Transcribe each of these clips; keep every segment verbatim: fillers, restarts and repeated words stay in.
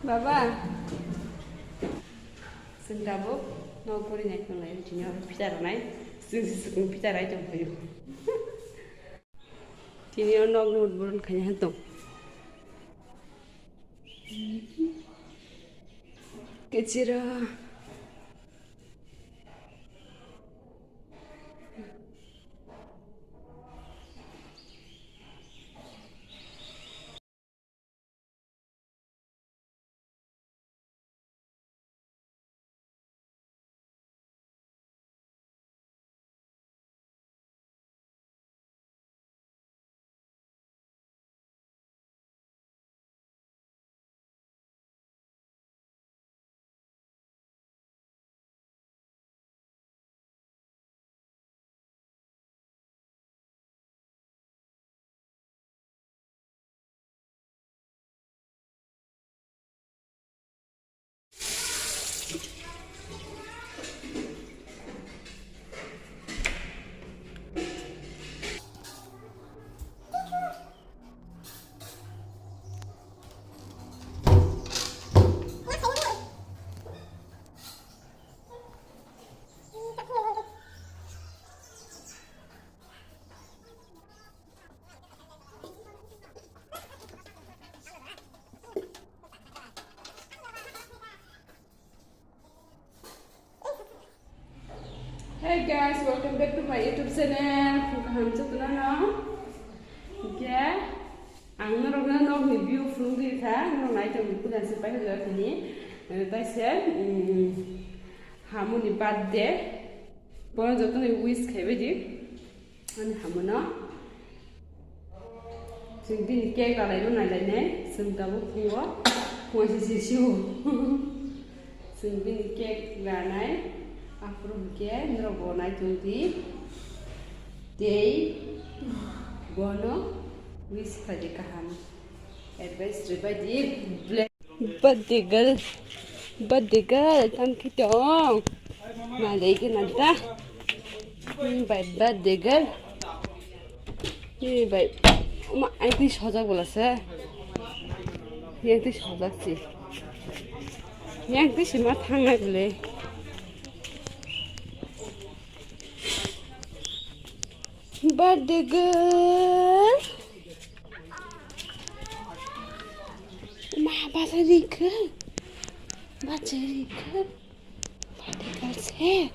Baba, chwng tabuk nok guri nai tonglai, tini oro pita rwnai, chwng se chwng pita rai tongphaio. Tini o nok ni udboron khaina tong. Kechira. Hey guys, welcome back to my YouTube channel. Kaham chwtwno no. Hwnkhe ang norokno nokni view phunugwi kha, norok nai tongdi puila se paikha jora tini. Eh, taise, mm, Hamoni birthday. Bono jotono wish khaibai di. Ani hamono. Chwng bini cake ralaino nailainai. Chwng tabuk phungo. Phungo sisi sio. Chwng bini cake ranai. Aphuru hwnkhe norok bo nai tongdi. Tei bono wish khlaidi kaham. Advice rwbaidi. Birthday girl, birthday girl, tamo khe tong. Malai khe nanta. Hmm, bai birthday girl. Hmm, bai. Ma, ang twi sojak bola se. Yang twi sojak si. Yang twi si ma thangnai bole. Birthday girl. Ma, bachai rikha. Bachai rikha. Birthday girl se.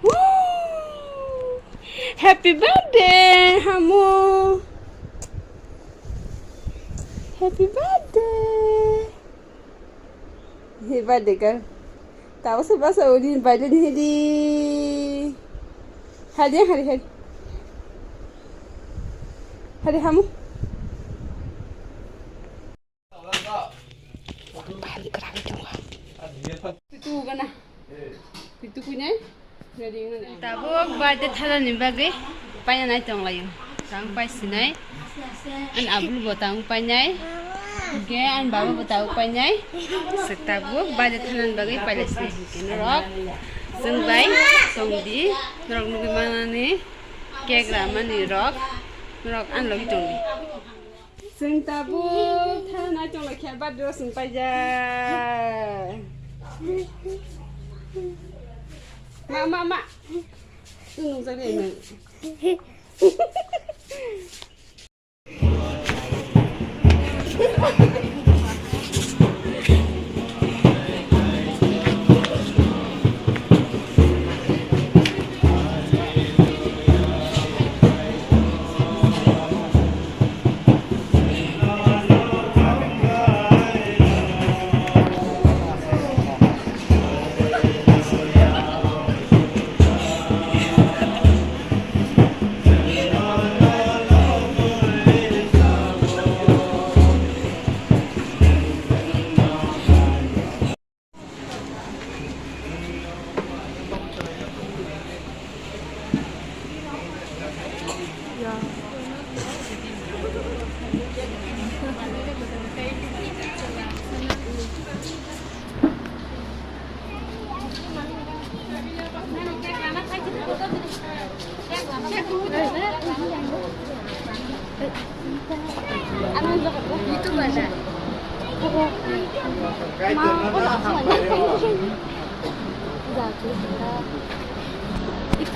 Woo! Happy birthday, Hamu. Happy birthday. Happy birthday girl. Tabuk se basa uni birthday ni hidi. Hadi, hadi, hadi. Hadi, Hamu. Pitu gana. Pitu kuinai. Tabuk birthday thanani bagwi paina nai tonglaio. Tang pai sinai. An abul bo tang painai. Hwnkhe ani baba bo tabuk painai. Sek tabuk birthday thanani bagwi pailai sinai hwnkhe norok. Chwng bai tongdi. Norok nugwi manani cake ramani rok. Norok ani logi tongdi. Chwng tabuk thana chwng lai khe birthday o chwng paijak. Ma, ma, ma. Chwng nungjak de nwng.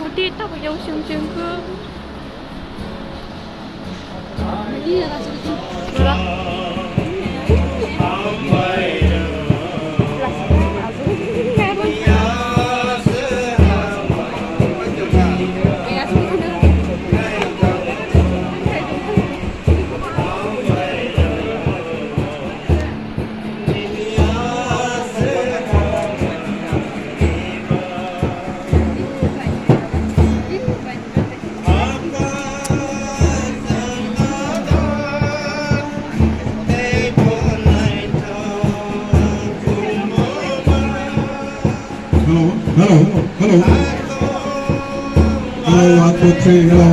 Forty eight tabuk yangsung chwngkuk. Hello, hello, hello. Hello, one, two, three, hello.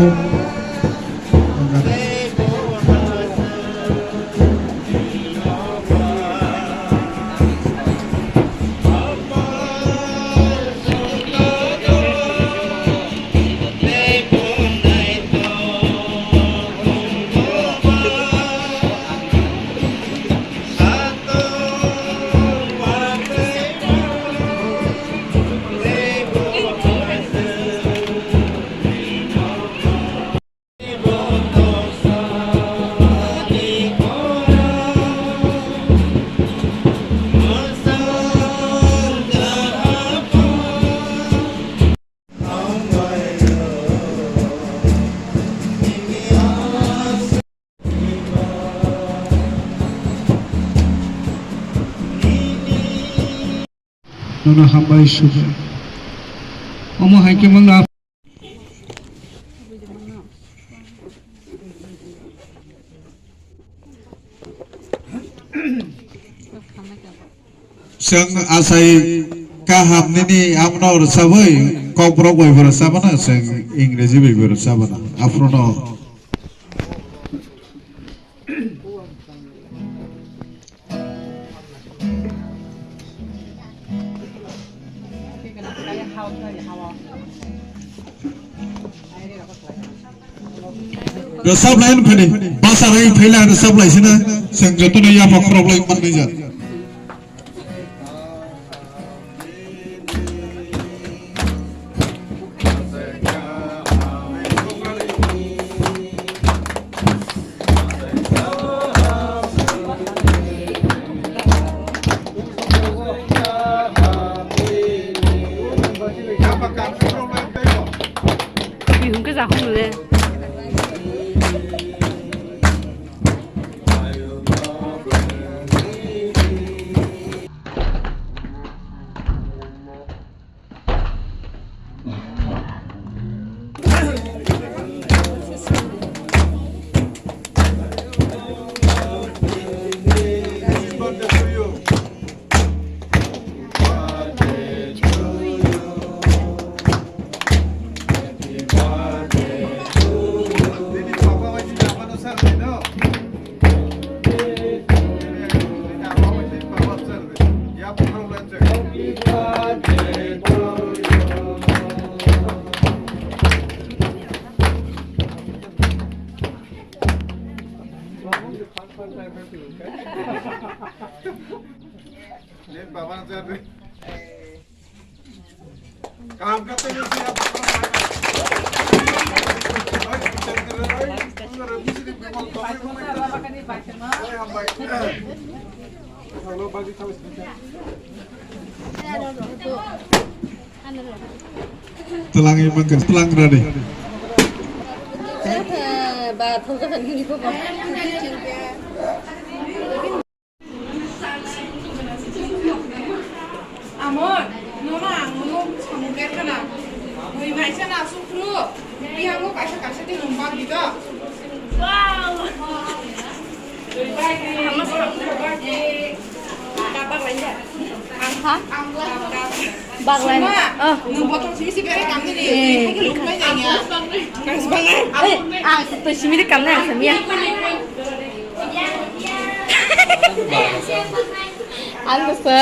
Nono hambai sugo. Omo hai khe mangno. Chwng achai kaham nini amno rwchabwi kokborok bai bo rwchabana, chwng Ingreji bai bo rwchabana. Aphruno. Rwchap lai wngkha ni, basa rai phaila rwchap lai sina, chwng jotono yapha khorok lai manwi ja. Bihum khe jakhung le. Twlangwi mankha, twlang rani. Ba, thangkha nini baba. Amon, nono ang nono samung berkhana. Mui maisa na sukru. Bihango kaisa kaisa di nung bang di do. Wow. Ha? Baglan. Oh. Nung botol simi si bere kam ni. Eh. Hai ke lupai janya. Kan sebangai. Eh, ang tu simi di kam na samia. Ang tu sa.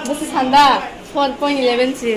Bwswk sanda four point eleven si.